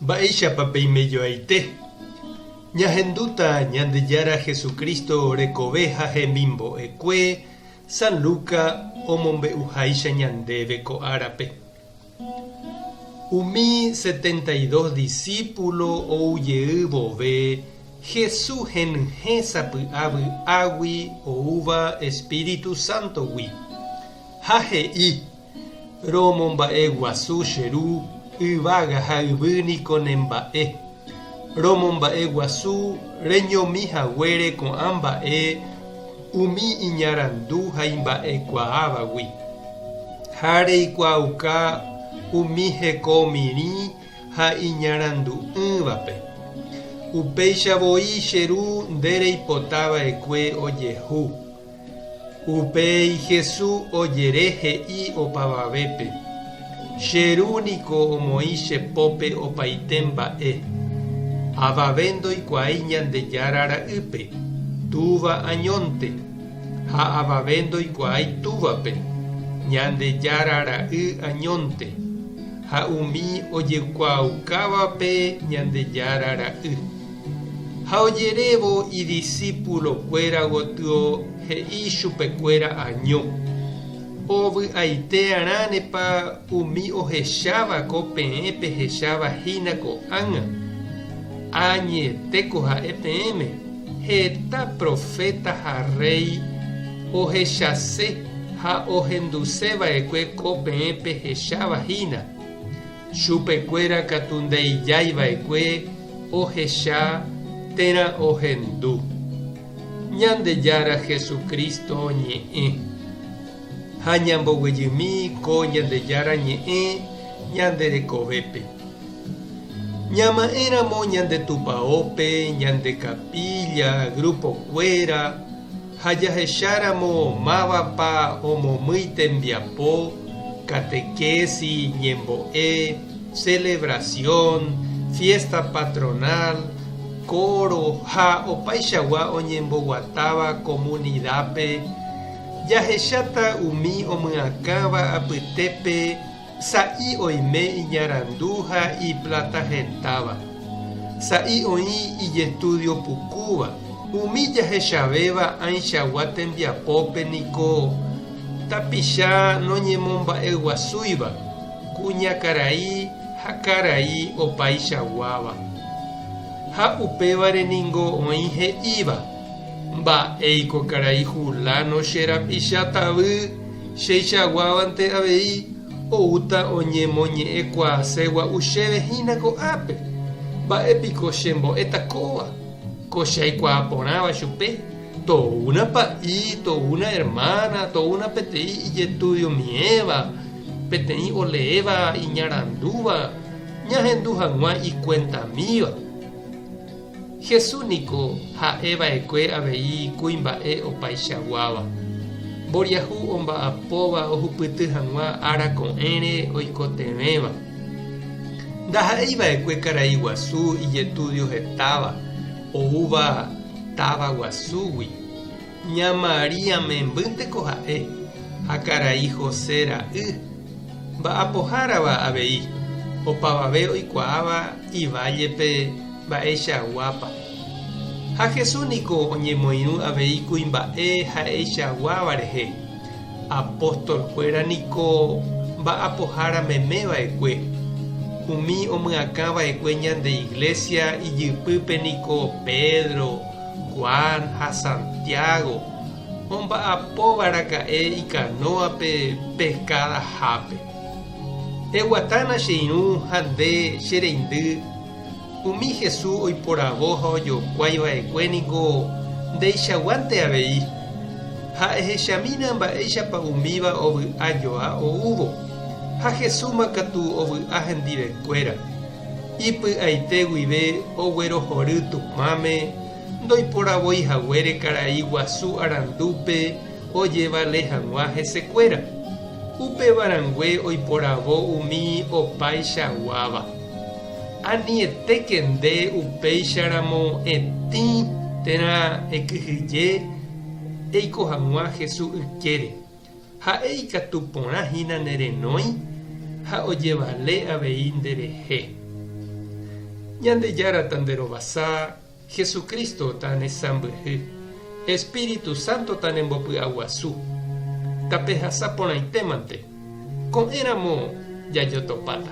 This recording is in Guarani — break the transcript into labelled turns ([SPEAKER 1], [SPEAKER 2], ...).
[SPEAKER 1] Mba'éichapa peimejoaite? Ñahendúta Ñandejára Jesucristo rekove ha hemimbo'ekue San Luca omombe'uháicha ñandéve ko árape. Umi 72 disípulo ou jey vove, Jesús henyhẽ sapy'a vy'águi oúva espíritu sántogui. Ha he'i, Romomba'eguasu che Ru, yvága ha yvy niko ne mba'e. Romomba'eguasu reñomi haguére ko'ã mba'e umi iñarandu ha imba'ekuaávagui, ha reikuaauka umi heko mirĩ ha iñarandu'ỹvape. Upéicha voi che Ru nde reipota va'ekue ojehu. Upéi Jesús ojere he'i opavavépe, Che Ru niko omoĩ che pópe opaite mba'e. Avave ndoikuaái Ñandejára Ra'ýpe, Túva añónte, ha avave ndoikuaái Túvape, Ñandejára Ra'y añónte, ha umi ojekuaaukávape Ñandejára Ra'y. Ha ojerévo idisípulokuéra gotyo he'i chupekuéra año, Ovy'aite arãnepa umi ohecháva ko peẽ pehecháva hína ko'ág̃a? Añetéko ha'e peẽme, heta proféta ha rréi ohechase ha ohenduse va'ekue ko peẽ pehecháva hína. Chupekuéra katu ndeijái va'ekue ohecha térã ohendu. Ñandejára Jesucristo ñe'ẽ. Ha ñamboguejymi ko Ñandejára ñe'ẽ ñande rekovépe. Ñama'ẽramo ñande tupaópe, ñande capilla, grupo-kuéra, Ha jahecháramo mávapa omomýi tembiapo, catequesis, ñembo'e, celebración, fiesta patronal, coro ha opaichagua oñemboguatáva comunidad-pe, jahecháta umi omyakãva apytépe sa'i oime iñarandu ha iplatahentáva. Sa'i oĩ ijestudio pukúva. Umi jahechavéva ãichagua tembiapópe niko tapicha noñemomba'eguasúiva, kuñakarai ha karai opaichaguáva. Ha upévare ningo oĩ he'íva, Mba'éiko karai Juláno che rapicha tavy cheichaguávante avei oúta oñemoñe'ẽkuaase gua'u chéve hína ko'ápe. Mba'e piko chembo'éta kóva, ko che aikuaa porãva chupe? Toúna pa'i, toúna ermána, toúna peteĩ ijetuiomiéva, peteĩ oleéva iñarandúva, ñahendu hag̃ua ikuentamíva. Jesús niko ha'e va'ekue avei kuimba'e opaichaguáva, mboriahu omba'apóva ohupyty hag̃ua ára ko'ẽre oikotevẽva. Ndaha'éi va'ekue karai guasu ijetúdio hetáva oúva táva guasúgui, ña María membýnteko ha'e ha karai José ra'y, mba'apohárava avei, opavave oikuaáva ivállepe mba'eichaguápa. Ha Jesús niko oñemoirũ avei kuimba'e ha'eichaguáva rehe. Apóstol-kuéra niko mba'apohára meme va'ekue. Umi omyakã va'ekue ñande Iglesia ijypýpe niko Pedro, Juan ha Santiago, omba'apóva raka'e ikanóape pescada-hápe. Eguatána che irũ ha nde che reindy, umi Jesús oiporavo ha ojokuái va'ekue niko ndeichaguánte avei. Ha ehechamína mba'éichapa umíva ovy'a joa oúvo, ha Jesúsma katu ovy'a hendivekuéra. Ipy'aite guive oguerohory Tupãme ndoiporavói haguére karai guasu arandúpe ojevale hag̃ua hesekuéra. Upéva rangue oiporavo umi opaichaguáva. Anietéke nde upéicharamo etĩ térã ekyhyje eiko hag̃ua Jesús ykére. Ha'e ikatu porã hína ne renói. ha ojevale avei nderehe. Ñandejára tanderovasa, Jesucristo tanesãmbyhy, Espíritu Santo tanembopy'aguasu. Tapehasa porãitémante. Ko'ẽramo jajotopáta.